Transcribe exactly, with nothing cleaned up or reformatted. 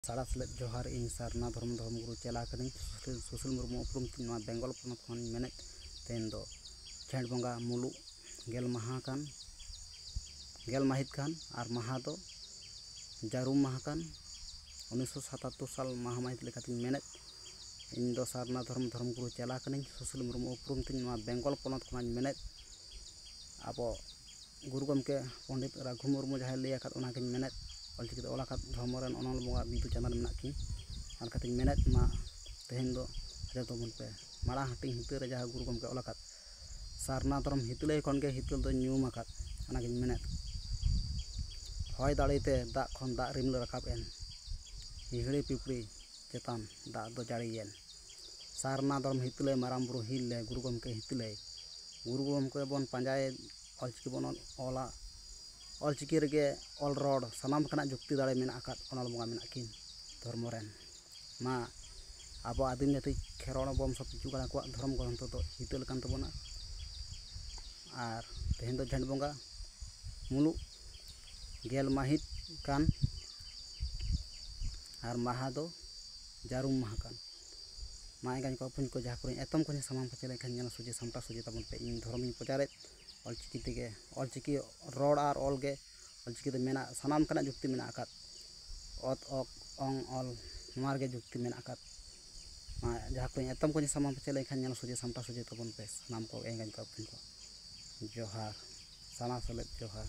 ᱛᱟᱲᱟ ᱥᱮᱞᱮᱫ ᱡᱚᱦᱟᱨ᱾ ᱤᱧ ᱥᱟᱨᱱᱟ ᱫᱷᱚᱨᱚᱢ, ᱫᱷᱚᱨᱚᱢ ᱜᱩᱨᱩ ᱪᱮᱞᱟ ᱠᱟᱹᱱᱟᱹᱧ᱾ ᱥᱩᱥᱤᱞ, ᱥᱩᱥᱤᱞ ᱢᱩᱨᱢᱩ ᱩᱯᱨᱩᱢ ᱛᱤᱧ ᱱᱚᱣᱟ ᱵᱮᱝᱜᱚᱞ ᱯᱚᱱᱚᱛ ᱠᱷᱚᱱᱤᱧ ᱢᱮᱱᱮᱫ᱾ ᱛᱮᱦᱮᱧ ᱫᱚ ᱡᱷᱮᱸᱴ ᱵᱚᱸᱜᱟ ᱢᱩᱞᱩᱜ ᱜᱮᱞ ᱢᱟᱦᱟ ᱠᱟᱱ, ᱜᱮᱞ ᱢᱟᱹᱦᱤᱛ ᱠᱟᱱ, ᱟᱨ ᱢᱟᱦᱟ ᱫᱚ ᱡᱟᱹᱨᱩᱢ ᱢᱟᱦᱟ ᱠᱟᱱ᱾ ᱩᱱᱤᱥᱥᱚ ᱥᱟᱛᱟᱛᱛᱳᱨ ᱥᱟᱞ ᱢᱟᱦᱟ ᱢᱟᱹᱦᱤᱛ ᱞᱮᱠᱟᱛᱤᱧ ᱢᱮᱱᱮᱫ᱾ ᱤᱧ ᱫᱚ ᱥᱟᱨᱱᱟ ᱫᱷᱚᱨᱚᱢ, ᱫᱷᱚᱨᱚᱢ ᱜᱩᱨᱩ ᱪᱮᱞᱟ ᱠᱟᱹᱱᱟᱹᱧ᱾ ᱥᱩᱥᱤᱞ ᱢᱩᱨᱢᱩ ᱩᱯᱨᱩᱢ ᱛᱤᱧ ᱱᱚᱣᱟ ᱵᱮᱝᱜᱚᱞ ᱯᱚᱱᱚᱛ ᱠᱷᱚᱱᱟᱜ ᱤᱧ ᱢᱮᱱᱮᱫ᱾ ᱟᱵᱚ ᱜᱩᱨᱩ ᱜᱚᱢᱠᱮ ᱯᱚᱱᱰᱤᱛ ᱨᱟᱹᱜᱷᱩ ᱢᱩᱨᱢᱩ ᱡᱟᱦᱟᱸᱭ ᱞᱟᱹᱭ ᱟᱠᱟᱫ, ᱚᱱᱟᱜᱤᱧ ᱢᱮᱱᱮᱫ᱾ ᱚᱞᱪᱤᱠᱤ ᱛᱮ ᱚᱞ ᱟᱠᱟᱫ ᱫᱷᱚᱨᱢᱚ ᱨᱮᱱ ᱚᱱᱚᱞ ᱵᱚᱸᱜᱟ ᱵᱤᱫᱩ ᱪᱟᱸᱫᱟᱱ ᱢᱮᱱᱟᱜ ᱠᱤᱱ᱾ ᱚᱱᱟ ᱞᱮᱠᱟᱛᱤᱧ ᱢᱮᱱᱮᱫ, ᱢᱟ ᱛᱮᱦᱮᱧ ᱫᱚ ᱟᱸᱡᱚᱢ ᱛᱟᱵᱚᱱ ᱯᱮ᱾ ᱢᱟᱲᱟᱝ ᱦᱟᱹᱴᱤᱧ ᱦᱤᱛᱟᱹ ᱨᱮ ᱡᱟᱦᱟᱸ ᱜᱩᱨᱩ ᱜᱚᱢᱠᱮ ᱚᱞ ᱟᱠᱟᱫ, ᱥᱟᱨᱱᱟ ᱫᱷᱚᱨᱚᱢ ᱦᱤᱛᱟᱹᱞᱟᱹᱭ ᱠᱷᱚᱱ ᱜᱮ ᱦᱤᱛᱟᱹᱞ ᱫᱚ ᱧᱩᱢ ᱟᱠᱟᱫ, ᱚᱱᱟᱜᱤᱧ ᱢᱮᱱᱮᱫ᱾ ᱦᱚᱭ ᱫᱟᱲᱮᱛᱮ ᱫᱟᱜ ᱠᱷᱚᱱ ᱫᱟᱜ ᱨᱤᱢᱤᱞ ᱨᱟᱠᱟᱵ ᱮᱱ, ᱦᱤᱦᱤᱲᱤ ᱯᱤᱯᱤᱲᱤ ᱪᱮᱛᱟᱱ ᱫᱟᱜ ᱫᱚ ᱡᱟᱹᱲᱤᱭᱮᱱ᱾ ᱥᱟᱨᱱᱟ ᱫᱷᱚᱨᱚᱢ ᱦᱤᱛᱟᱹᱞᱟᱹᱭ ᱢᱟᱨᱟᱝ ᱵᱩᱨᱩ ᱦᱤᱞ ᱞᱮ ᱜᱩᱨᱩ ᱜᱚᱢᱠᱮ ᱦᱤᱛᱟᱹᱞᱟᱹᱭ᱾ ᱜᱩᱨᱩ ᱜᱚᱢᱠᱮ ᱵᱚᱱ ᱯᱟᱸᱡᱟᱭᱮᱫ, ᱚᱞᱪᱤᱠᱤ ᱵᱚᱱ ᱚᱞᱟ᱾ ᱚᱞᱪᱤᱠᱤ ᱨᱮᱜᱮ ᱚᱞ ᱨᱚᱲ ᱥᱟᱱᱟᱢ ᱞᱮᱠᱟᱱᱟᱜ ᱡᱩᱠᱛᱤ ᱫᱟᱲᱮ ᱢᱮᱱᱟᱜ ᱟᱠᱟᱫ, ᱚᱱᱚᱞ ᱵᱚᱸᱜᱟ ᱢᱮᱱᱟᱜ ᱠᱤᱱ ᱫᱷᱚᱨᱢᱚ ᱨᱮᱱ᱾ ᱢᱟ ᱟᱵᱚ ᱟᱹᱫᱤᱢ ᱡᱟᱹᱛᱤ ᱠᱷᱮᱨᱣᱟᱲ ᱵᱚᱝᱥᱚ ᱯᱤᱪᱷᱩ ᱠᱟᱱᱟ ᱠᱚᱣᱟᱜ ᱫᱷᱚᱨᱚᱢ ᱜᱨᱚᱱᱛᱷᱚ ᱫᱚ ᱦᱤᱛᱟᱹᱞ ᱠᱟᱱ ᱛᱟᱵᱚᱱᱟ᱾ ᱟᱨ ᱛᱮᱦᱮᱧ ᱫᱚ ᱡᱷᱮᱸᱴ ᱵᱚᱸᱜᱟ ᱢᱩᱞᱩᱜ ᱜᱮᱞ ᱢᱟᱹᱦᱤᱛ ᱠᱟᱱ, ᱟᱨ ᱢᱟᱦᱟ ᱫᱚ ᱡᱟᱹᱨᱩᱢ ᱢᱟᱦᱟ ᱠᱟᱱ᱾ ᱢᱟ ᱮᱸᱜᱟᱧ ᱠᱚ ᱵᱚᱠᱚᱧ ᱠᱚ, ᱡᱟᱦᱟᱸ ᱠᱚᱨᱮ ᱮᱛᱚᱢ ᱠᱚᱧ ᱥᱟᱢᱟᱝ ᱯᱟᱪᱮ ᱞᱮᱱᱠᱷᱟᱱ ᱧᱮᱞ ᱥᱚᱡᱷᱮ ᱥᱟᱢᱴᱟᱣ ᱥᱚᱡᱷᱮ ᱛᱟᱵᱚᱱ ᱯᱮ᱾ ᱤᱧ ᱫᱷᱚᱨᱚᱢᱤᱧ ᱯᱨᱚᱪᱟᱨᱮᱫ ᱚᱞᱪᱤᱠᱤ ᱛᱮᱜᱮ, ᱚᱞᱪᱤᱠᱤ ᱨᱚᱲ ᱟᱨ ᱚᱞ ᱜᱮ ᱚᱞᱪᱤᱠᱤ ᱫᱚ ᱢᱮᱱᱟᱜ, ᱥᱟᱱᱟᱢ ᱞᱮᱠᱟᱱᱟᱜ ᱡᱩᱠᱛᱤ ᱢᱮᱱᱟᱜ ᱟᱠᱟᱫ᱾ ᱚᱛ, ᱚᱠ, ᱚᱝ, ᱚᱞ, ᱱᱚᱣᱟ ᱨᱮᱜᱮ ᱡᱩᱠᱛᱤ ᱢᱮᱱᱟᱜ ᱟᱠᱟᱫ᱾ ᱢᱟ ᱡᱟᱦᱟᱸ ᱠᱚᱧ ᱮᱛᱚᱢ ᱠᱚᱧ ᱥᱟᱢᱟᱝ ᱯᱟᱪᱮ ᱞᱮᱱᱠᱷᱟᱱ ᱧᱮᱞ ᱥᱚᱡᱷᱮ ᱥᱟᱢᱴᱟᱣ ᱥᱚᱡᱷᱮ ᱛᱟᱵᱚᱱ ᱯᱮ ᱥᱟᱱᱟᱢ ᱠᱚ ᱮᱸᱜᱟᱧ ᱠᱚ ᱵᱚᱠᱚᱧ ᱠᱚ᱾ ᱡᱚᱦᱟᱨ, ᱥᱟᱱᱟ ᱥᱮᱞᱮᱫ ᱡᱚᱦᱟᱨ᱾